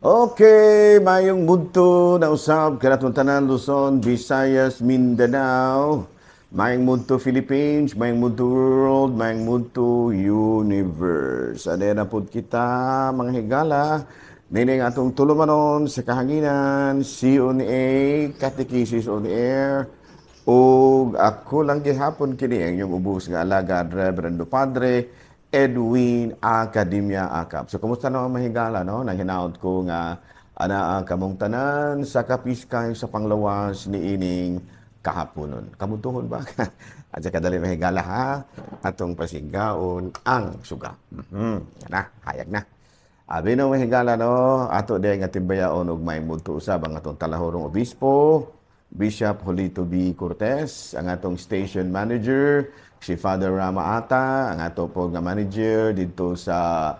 Okay, mayong budto na usab kanatong tanan, Luzon, Visayas, Mindanao. Mayong budto, Philippines, mayong budto, world, mayong budto, universe. Ano na pud kita, mga higala. Nining atong tulumanon sa kahanginan, CONA, Catechesis on Air. Ug ako lang gihapon kini ang inyong ubos nga alagad, Reverendo Padre Edwin Academia Acap. So kumusta naman, mga higala, no? Nang hinaot ko nga ana kamong tanan sa kapiskay sa panglawas ni ining kahaponon. Kamutuhon ba? At sa kadali, mga higala, ha, atong pasiggaon ang suga. Yan na, hayag na. Abi no, mga higala, no, ato din nga timbayaon og may mudto usab ang atong talahorong obispo, Bishop Julito B. Cortez, ang atong station manager, si Father Rama Ata, ang ato po nga manager dito sa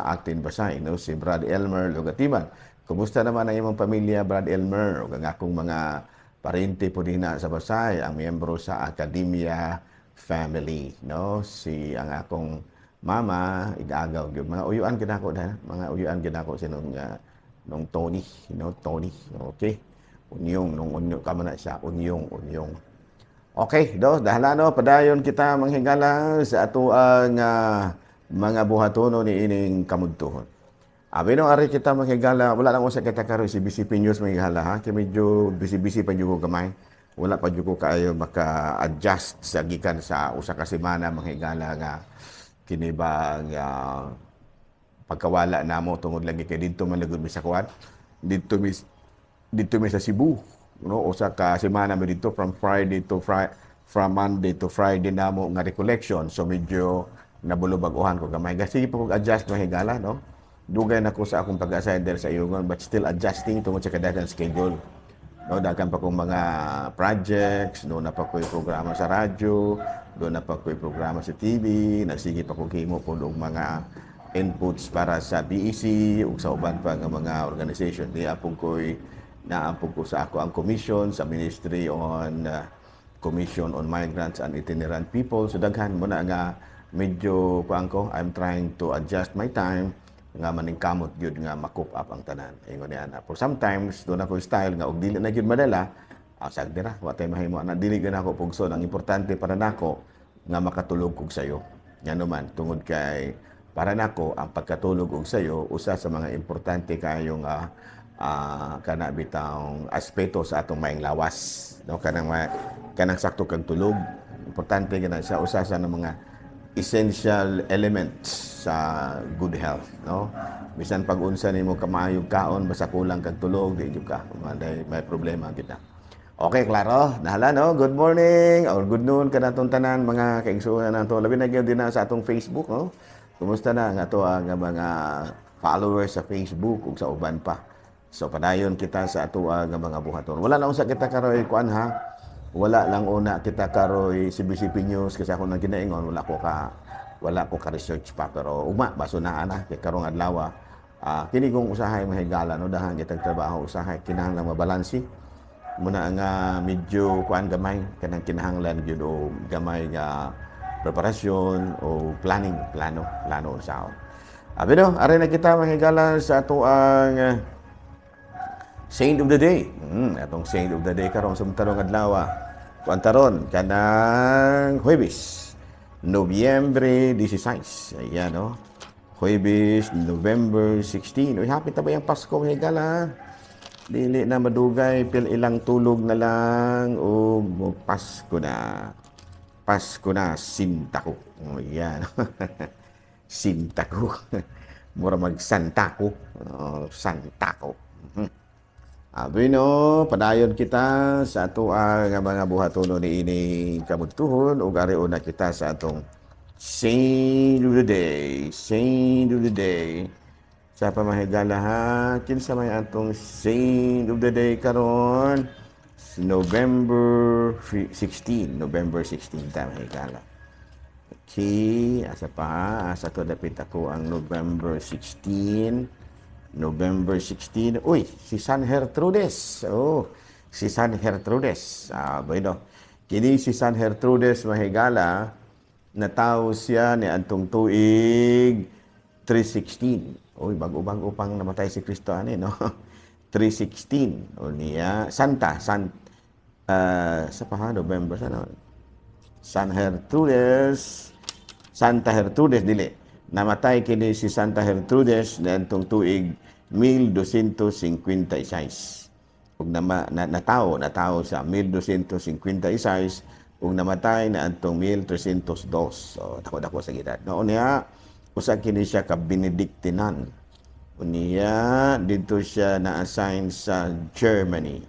Actin Basay, no, si Brad Elmer Lugatiman. Kumusta naman ang imong pamilya, Brad Elmer, ug ang akong mga parente po din na sa Basay, ang miyembro sa Academia family, no? Si ang akong mama igagaw gyud, mga uyuan gid ako dahil mga uyuan gid ako si nung Tony, no, Tony. Okay. Unyong nung unyong kamo na siya, unyong unyong. Okay, do dahala no, padayon kita, mga higala, sa ato ang mga buhatono ni ining kamudtuhon. Abi no, ari kita, mga higala, wala lang usa kita karon si BCP News, mga higala, ha. Kay medyo busy-busy pa jud ko gamay. Wala pa jud ko kaayo maka-adjust sa gikan sa usa ka semana, mga higala, nga kini ba nga pagkawala namo tungod lagi kay didto man lagud mi sa kuan. Didto mi sa Cebu. No, usa ka semana mi didto from Friday to Friday, from Monday to Friday namo nga recollection. So medyo nabulubag-uhan ko gamay. Sige pa kog adjust, mga higala, no. Dugay na ko sa akong pag-assign there sa Uyugon but still adjusting tungod sa kadaghan schedule. No, daghan pa kong mga projects, doon na pa ko'y programa sa radyo, doon na pa ko'y programa sa TV, nagsige pa ko himo po og mga inputs para sa BEC ug sa uban pa nga mga organization. Di apong ko'y naampong ko sa ako ang commission sa Ministry on Commission on Migrants and Itinerant People. So daghan mo na nga medyo kuan ko, I'm trying to adjust my time nga maningkamot gyud nga ma-cope up ang tanan. Ingon niya ana. For sometimes doon ako style nga og dili na gyud madala, sag dira, wa tay mahimo ana, dili gyud ako pugson. Ang importante para nako nga makatulog kog sayo. Ngano man, tungod kay para nako ang pagkatulog og sayo usa sa mga importante kayong kana bitawng aspeto sa atong maayong lawas, no, kanang sakto kang tulog, importante kana siya, usa sa ng mga essential elements sa good health, no. Bisan pag unsa nimo kamaayog kaon, basta kulang kag tulog, di jud ka may problema kita. Okay, klaro. Nahala, no? Good morning or good noon kanatong tanan, mga kaigsuonan nato. Labi na gyud din na sa atong Facebook, no? Kumusta na ang ato ang mga followers sa Facebook ug sa uban pa? So padayon kita sa ato ang mga buhaton. Wala lang usa kita karoy kuan ha. Wala lang una kita karoy CBCP News kasi ako nang ginaingon, wala ko ka research pa, pero ugma baso na ana kay karong adlaw. Kini kong usahay, mga higala, no, dahan kitang trabaho, usahay kinahanglan mabalansi muna nga medyo kuan gamay, kanang kinahanglan gyud og gamay nga preparasyon o planning, plano plano unsaon. Abi no, ari na kita, mga higala, sa ato ang Saint of the Day. Atong Saint of the Day karon sa tarong adlaw. Kuan taron kanang Huwebes, Nobyembre 16. Ayan, no. Huwebes, November 16. Uy, hapit na ba yung Pasko, mga higala? Dili na madugay, pil ilang tulog na lang o Pasko na. Pasko na, sinta ko. Oh, yan. Sinta ko. Mura magsanta ko. Oh, santa ko. Abi no, padayon kita sa ato ang mga buhatono ni ini kamudtuhon ug ari una kita sa atong Saint of the Day. Saint of the Day. Sa pamahigala ha, kinsa may atong Saint of the Day karon? November 16, November 16 ta, mahigala. Okay, asa pa? Asa to dapit ako ang November 16? November 16. Uy, si San Gertrudes. Oh, si San Gertrudes. Ah, bueno. Kini si San Gertrudes, mga higala, natawo siya ni antong tuig 316. Uy, bago-bago pang namatay si Kristo ani, no? 316. O niya, Santa, San, sa pa November, sa no? San Gertrudes, Santa Gertrudes, dili. Namatay kini si Santa Gertrudes niadtong tuig 1256. Ug natao sa 1256 ug namatay na adtong 1302. So dako-dako sa edad. No niya, usa kini siya ka Benedictinan. Unya didto siya na-assign sa Germany.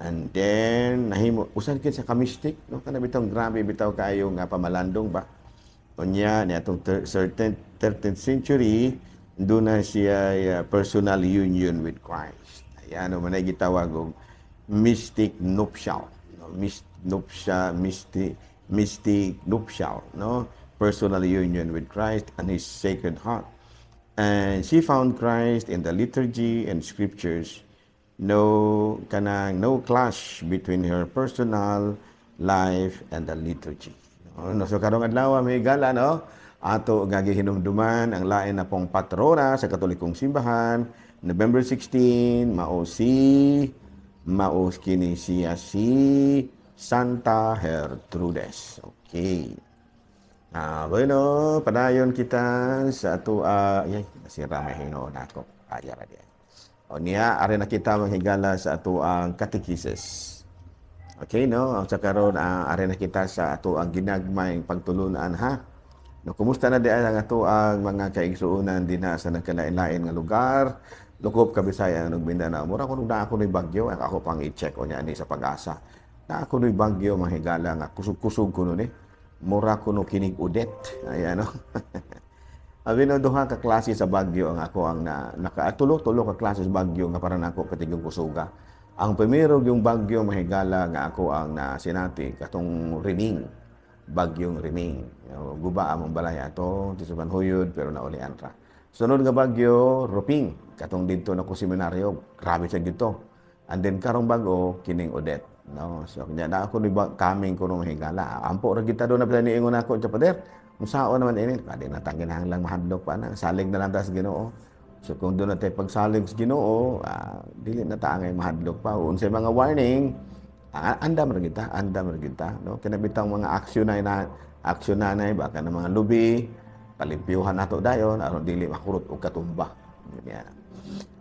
And then nahimo usa kini sa ka mystic, no, kana bitong grabe bitaw kaayo nga pamalandong ba. Unya niadtong certain 13th century duna siya personal union with Christ. Ayan, no, manay gitawag og mystic nuptial. No, nuptia, mystic nuptial, no? Personal union with Christ and His Sacred Heart. And she found Christ in the liturgy and scriptures. No kanang no clash between her personal life and the liturgy. No, so karong adlaw, may gala, no, ato nga gihinumduman ang lain na pong patrona sa Katolikong Simbahan, November 16, mao kini siya si Santa Gertrudes. Okay. Ah, bueno, padayon kita sa ato, ay, nasira may hinuon nako. Ay, ra di. O niya, ari na kita manghigala sa ato ang catechesis. Okay, no? Sa karon, ari na kita sa ato ang ginagmay pagtulunan, ha. No, kumusta na di ang ato ang mga kaigsuonan dinha sa nagkalain-lain nga lugar? Lukop ka Bisaya ug Mindanao. Mura kuno na ako ni bagyo, ang ako pang i-check o niya ani sa Pag-asa. Na ako ni bagyo, mahigala, nga kusog-kusog kuno ni. Mura kuno kinig Odette. Ayan, no. Abi no, duha ka klase sa bagyo ang ako ang na naka tulo ka klase sa bagyo nga para nako katigong kusuga. Ang primero yung bagyo, mahigala, nga ako ang nasinati katong Reming, bagyong Reming. Guba among balay ato, di sa Huyod, pero naulian ra. Sunod nga bagyo, Ruping, katong didto na ko seminaryo, grabe sa dito. And then karong bag-o kining Odette. No, so kanya na ako ni kaming kuno, mahigala. Ampo ra kita do na niingon ako sa pader. Unsaon naman ini? Pwede na tang kinahanglang mahadlok pa na. Salig na lang ta sa Ginoo. So kung doon na tayo pagsalig sa Ginoo, dili na ta angay mahadlok pa. Unsay mga warning, andam ra kita, andam ra kita, no? Kana bitang mga aksyon na aksyon na na baka na mga lubi, palimpyuhan nato dayon aron dili makurot og katumba. Yan.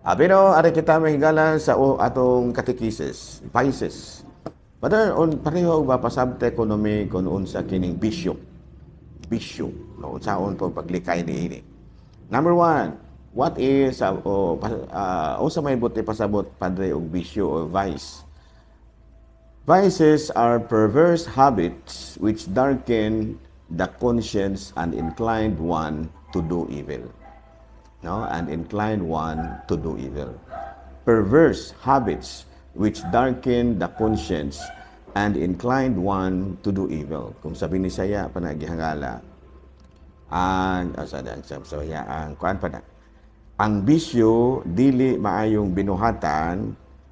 Ah, pero ari kita mahigala sa atong catechesis, vices. Brother, on pareho ba pasabte kuno mi kung unsa kining bisyo? Bisyo. No, unsaon po paglikay niini? Number one, what is o unsa may buti pasabot, Padre, og bisyo or vice? Vices are perverse habits which darken the conscience and incline one to do evil. No? And incline one to do evil. Perverse habits which darken the conscience and incline one to do evil. Kung sabi ni saya panagihangala, ang sa ang kuan pa na, ang bisyo dili maayong binuhatan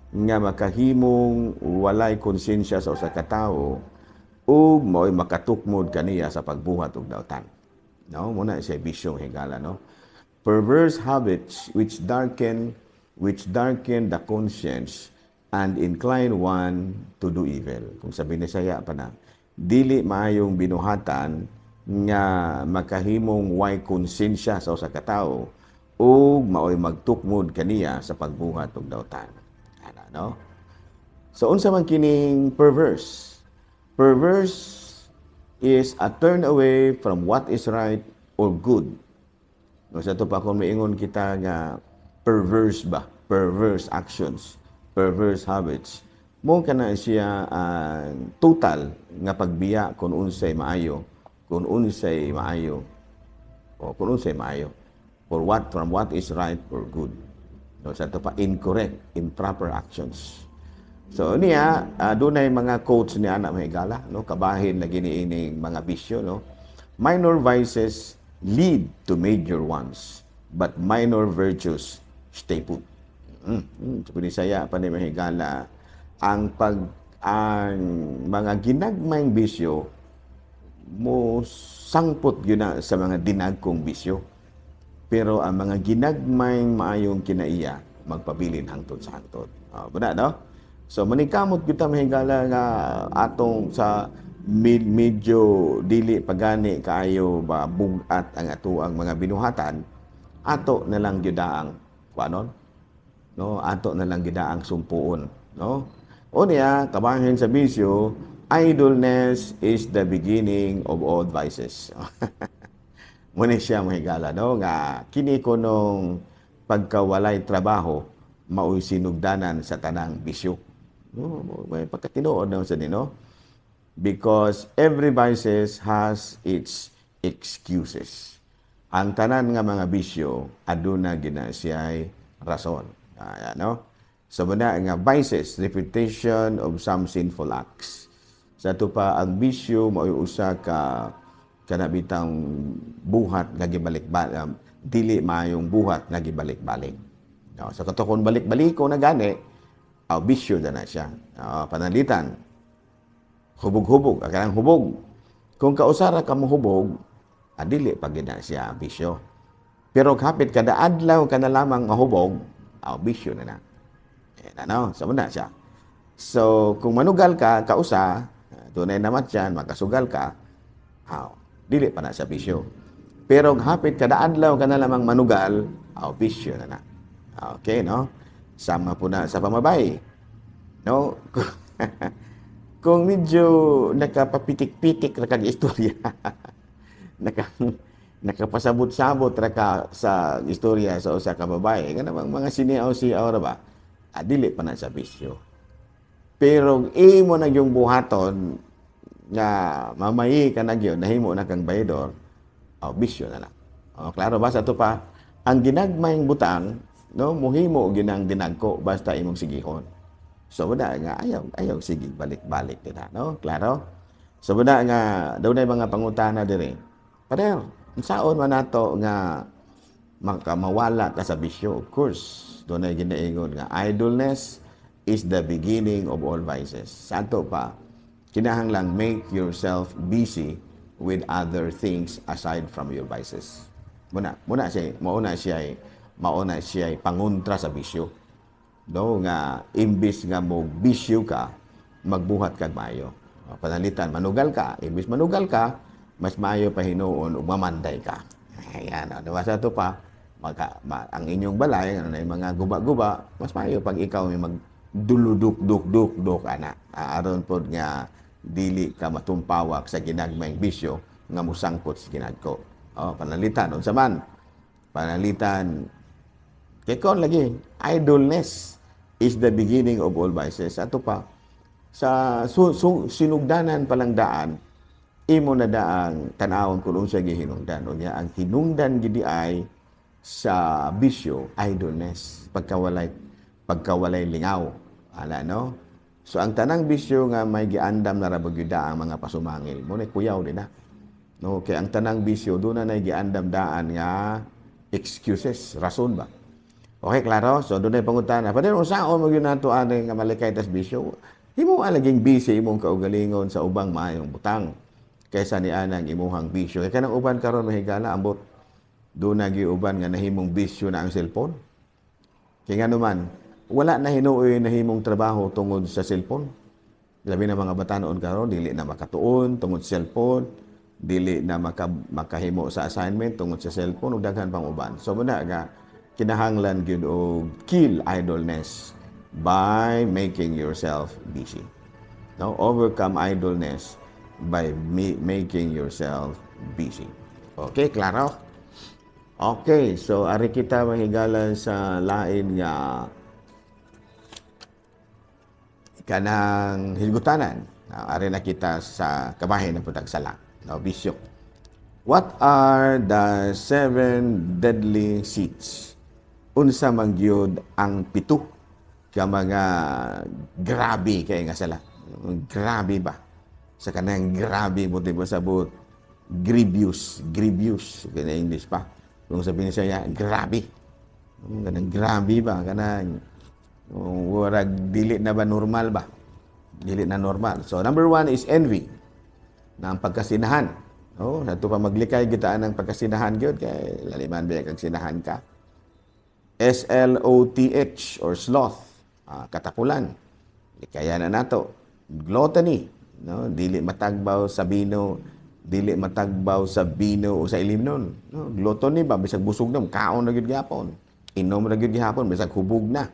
nga makahimong walay konsensya sa usa ka tawo ug mao'y makatukmod kaniya sa pagbuhat og dautan. No, muna siya bisyo, higala, no. Perverse habits which darken the conscience and incline one to do evil. Kung sabi ni saya pa na, dili maayong binuhatan nga makahimong way konsensya sa usa ka tawo ug maoy magtukmod kaniya sa pagbuhat og dautan. Ana, no? So unsa man kining perverse? Perverse is a turn away from what is right or good. No, sa to pa kung miingon kita nga perverse ba, perverse actions, perverse habits, mo kana siya ang total nga pagbiya kung unsay maayo o kung unsay maayo for what from what is right or good. No, sa to pa incorrect, improper actions. So niya, dunay mga quotes ni ana, mahigala, no, kabahin lagi niining mga bisyo, no. "Minor vices lead to major ones, but minor virtues stay put." So saya pa ni, mahigala, ang mga ginagmayng bisyo mo sangpot yun na sa mga dinagkong bisyo. Pero ang mga ginagmayng maayong kinaiya magpabilin hangtod sa hangtod. Bana, no? So maningkamot kita, mahigala, nga atong sa medyo dili pagani kaayo ba bugat ang atoang mga binuhatan, ato na lang gyud ang kuanon, no? Ato na lang gyud ang sumpuon, no? Unya, kabahin sa bisyo, idleness is the beginning of all vices. Muna siya, mahigala, no, nga kini kunong pagkawalay trabaho maoy sinugdanan sa tanang bisyo, no? May pagkatinuod na sa nino because every vices has its excuses. Ang tanan nga mga bisyo aduna gina siya'y rason. Ayan, no? So muna nga vices, repetition of some sinful acts. Sa ato pa, ang bisyo mao'y usa ka kana bitang buhat nga gibalik, dili maayong buhat nga gibalik-balik. No, sa kato kung balik-baliko na gani, bisyo na na siya. Pananglitan, hubog-hubog, ang kanang hubog. Kung kausara ka mo hubog, dili pa gid na siya bisyo. Pero kapit kada adlaw ka na lamang mahubog, bisyo na na. Eh, ano, sa muna siya. So, kung manugal ka, kausa, tunay naman yan, makasugal ka, dili pa na sa bisyo. Pero hapit kada adlaw ka na lamang manugal, bisyo na na. Okay, no? Sama po na sa pamabay. No? Kung medyo nakapapitik-pitik ra kag istorya, nakapasabot-sabot ra ka sa istorya sa usa ka babae, kanang mga siniaw-siaw ra ba, dili pa na sa bisyo. Pero imo na yung buhaton nga mamayi ka na gyud, nahimo na kang bayador, bisyo na na. Oh, klaro ba? Sa ato pa, ang ginagmayng butang, no, muhimo ginang dinagko basta imong sigihon. So wala nga ayaw ayaw sige balik-balik din, no? Klaro? So wala nga dunay mga pangutana diri. Pader, unsaon man nato nga makamawala ta sa bisyo? Of course, dunay ginaingon nga idleness is the beginning of all vices. Sa ato pa, kinahanglan make yourself busy with other things aside from your vices. Muna siya, mauna siya pangontra sa bisyo. No, nga imbis nga mo bisyo ka, magbuhat kag maayo. Pananglitan, manugal ka, imbis manugal ka, mas maayo pa hinuon ug mamanday ka. Ayan, ano ba, sa ato pa, ang inyong balay, ano na yung mga guba-guba, mas maayo pag ikaw may mag duluduk duk duk duk ana. Aron pod nga dili ka matumpawak sa ginagmayng bisyo nga musangkot sa ginagko. Oh, pananglitan unsa man? Pananglitan kay kon lagi, idleness is the beginning of all vices. Ato pa, sa sinugdanan palang daan, imo na daang tan-awon kung unsa gihinungdan. Unya ang hinungdan gidi ay sa bisyo, idleness, pagkawalay lingaw. Ala, no? So ang tanang bisyo nga may giandam na ra gyud ang mga pasumangil. Mo na kuyaw din na. No, kay ang tanang bisyo doon na giandam daan nga excuses, rason ba? Okay, klaro? So doon ay pangutana. Padre, unsaon mo gyud nato ani nga malikay tas bisyo? Himo laging busy imong kaugalingon sa ubang maayong butang kaysa ni anang imuhang bisyo. Kay kanang uban karon, mahigala, ambot doon na uban nga nahimong bisyo na ang cellphone. Kay ngano man, wala na hinuoy nahimong trabaho tungod sa cellphone. Labi na mga batanon karon, dili na makatuon tungod sa cellphone, dili na makahimo sa assignment tungod sa cellphone ug daghan pang uban. So muna nga kinahanglan gyud og kill idleness by making yourself busy. No, overcome idleness by making yourself busy. Okay, klaro? Okay, so ari kita, mahigala, sa lain nga kanang hilgutanan. Ari na kita sa kabahin ng putag sala, no, bisyo. What are the seven deadly sins? Unsa man gyud ang pito ka mga grabe kay nga sala? Grabe ba? Sa kanang grabe mo di ba sabot grievous, grievous kaya English pa. Kung sabihin siya grabe. Kanang grabe ba, kanang warag dili na ba normal ba? Dili na normal. So number one is envy. Na ang pagkasinahan. Oh, sa pa maglikay kita ang pagkasinahan gyud kay laliman ba kag sinahan ka. SLOTH or sloth, katapulan. Likayan na nato. Gluttony, no? Dili matagbaw sa bino, dili matagbaw sa bino o sa ilimnon, no? Gluttony ba, bisag busog na, kaon na gyud gihapon. Inom na gyud gihapon bisag hubog na.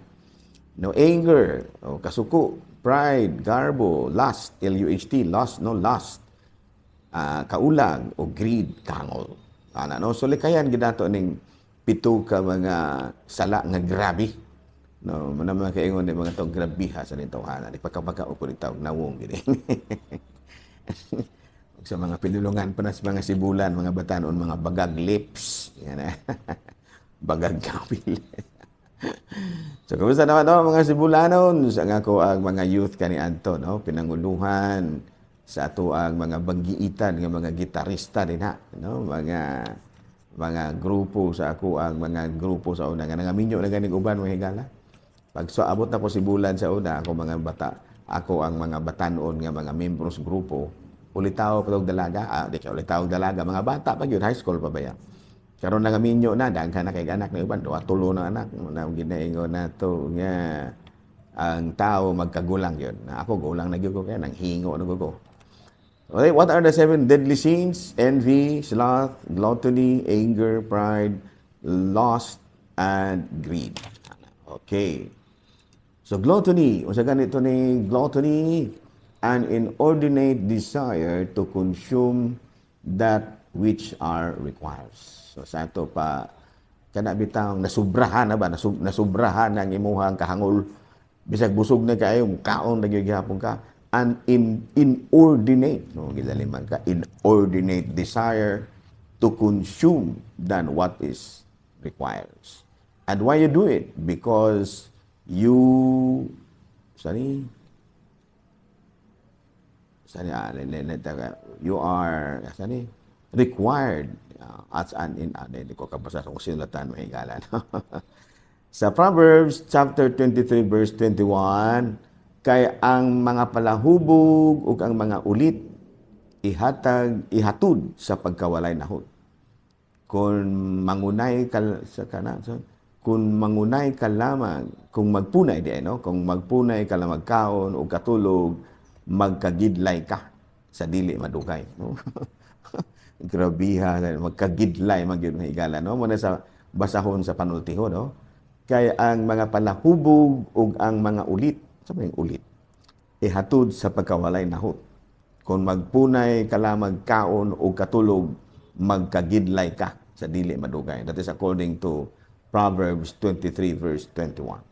No, anger, o kasuko, pride, garbo, lust, L-U-H-T, lust, no, lust. Kaulag o greed, kangol. Ana, no? So likayan gid nato ning pito ka mga sala nga grabe. No, man mga kaingon ni mga tong grabiha sa ning tawhana. Di pagkabaka o kuning tawag nawong gini. Sa mga pinulungan pa na sa mga sibulan, mga batanon, mga bagag lips. Yan eh. Bagag kapil. So, kumusta naman, no, mga Sibulanon? Sa nga ko ang mga youth kani Anto, no? Pinanguluhan sa ato ang mga banggiitan nga mga gitarista din ha, no? Mga grupo sa ako ang mga grupo sa una nga nangaminyo na ganing uban, mga higala. Pag so abot na ko Sibulan sa una, ako mga bata, ako ang mga batanon nga mga membros grupo, ulitaw pa tog dalaga, di kay ulitaw dalaga, mga bata pa gyud, high school pa ba yan. Karon nangaminyo na, daghan na kay anak na uban, duha tulo na anak, na ginaingon nato nga ang tao magkagulang yun. Na ako gulang na gyud ko kaya nang hingo na ko. Okay, what are the seven deadly sins? Envy, sloth, gluttony, anger, pride, lust, and greed. Okay. So gluttony, unsa ganito ni gluttony? An inordinate desire to consume that which are requires. So sa ato pa kana bitang nasubrahan na ba, nasubrahan ang imuhang kahangol, bisag busog na kaayo, kaon na gyud gihapon ka. An inordinate, no, gilaliman ka, inordinate desire to consume than what is requires. And why you do it? Because you, sorry, sorry, you are, sorry, required as an in, hindi ko kabasa kung sinulatan, mahigala. Sa Proverbs chapter 23 verse 21, kay ang mga palahubog ug ang mga ulit ihatag ihatud sa pagkawalay nahot. Kung mangunay ka sa kana, so, kung mangunay ka lamang, kung magpunay di no, kung magpunay ka lang magkaon o katulog, magkagidlay ka sa dili madugay, no? Grabiha, magkagidlay man gyud, higala, no? Mo na sa basahon sa panultiho, no? Kay ang mga palahubog ug ang mga ulit, sa may ulit, ihatod sa pagkawalay nahot. Kung magpunay ka lang magkaon o katulog, magkagidlay ka sa dili madugay. That is according to Proverbs 23 verse 21.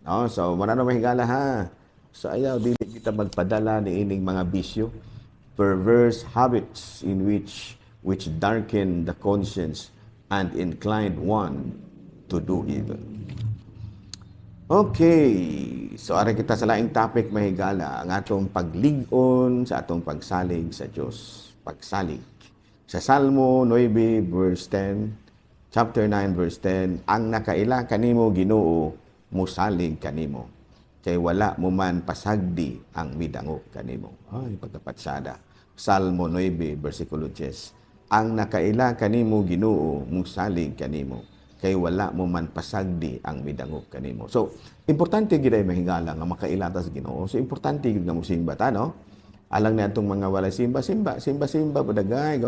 No? So, manano, mahigala, ha. So, ayaw, dili kita magpadala ni ining mga bisyo, perverse habits in which darken the conscience and incline one to do evil. Okay. So, ari kita sa laing topic, mahigala, ang atong paglig-on sa atong pagsalig sa Dios. Pagsalig. Sa Salmo 9 verse 10, chapter 9 verse 10, "Ang nakaila kanimo, Ginoo, musalig kanimo. Kay wala mo man pasagdi ang midangop kanimo." Ay, pagkapatsada. Salmo 9 versikulo 10. "Ang nakaila kanimo, Ginoo, musalig kanimo. Kay wala mo man pasagdi ang midangop kanimo." So, importante gid ay, mahigala, nga makaila ta sa Ginoo. So, importante gid nga mosimba ta, no? Alang na atong mga walay simba, simba, simba, simba, padagay.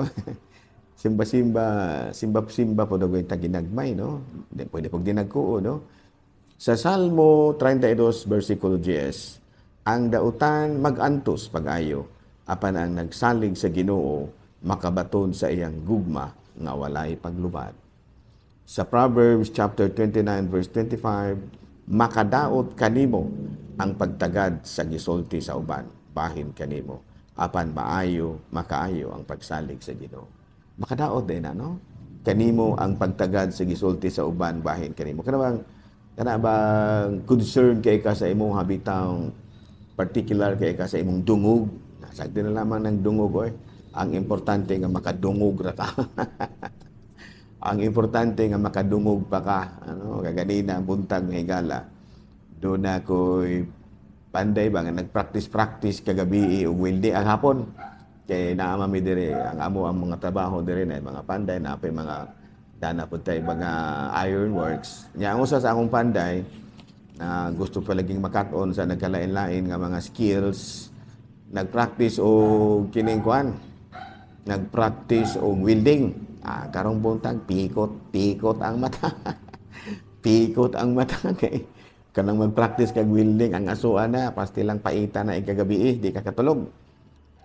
Simba, simba, simba, simba, padagay ta ginagmay, no? Di, pwede pag dinagkuo, no? Sa Salmo 32, versikulo 10, "Ang dautan magantos pag-ayo, apan ang nagsalig sa Ginoo makabaton sa iyang gugma nga walay paglubad." Sa Proverbs chapter 29 verse 25, "Makadaot kanimo ang pagtagad sa gisulti sa uban, bahin kanimo, apan maayo, makaayo ang pagsalig sa Ginoo." Makadaot din, ano? Kanimo ang pagtagad sa gisulti sa uban, bahin kanimo. Kana bang concern kay ka sa imong habitang particular kay ka sa imong dungog? Sagdi na lamang ng dungog oy. Ang importante nga makadungog ra ka. Ang importante nga makadungog pa ka. Ano, kaganina buntag, higala. Doon na ko'y panday ba nga nag-practice practice kagabi ug wilde ang hapon. Kay naa mi diri ang amo ang mga trabaho diri na mga panday na pay mga dana pud tay mga ironworks. Nya ang usa sa akong panday na gusto pa laging makat-on sa nagkalain-lain nga mga skills, nagpractice og kining kuan, nagpractice og welding. Ah, karong buntag pikot pikot ang mata, pikot ang mata kay kanang magpractice kag welding, ang asuan na pastilang paita na ikagabi eh, di ka katulog.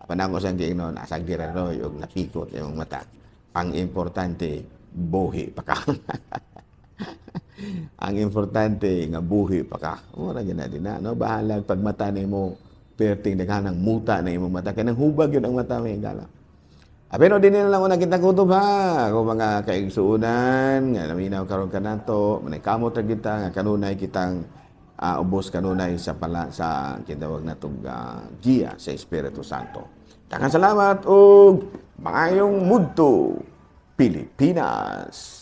Panango sa giingnon, asag dira Roy og napikot imong mata. Ang importante, buhi pa ka. Ang importante nga buhi pa ka. Mura gyud na din na, no? Bahala pag mata nimo perting daghanang muta na imong mata kay nang hubag yun ang mata, may gala. Ah, pero din na lang una kita kutob ha. Kung mga kaigsuunan, nga naminaw karon kanato, manay kamot ra kita nga kanunay kitang ubos kanunay sa pala sa kinatawag natong giya sa Espiritu Santo. Daghang salamat ug maayong mudto, Pilipinas.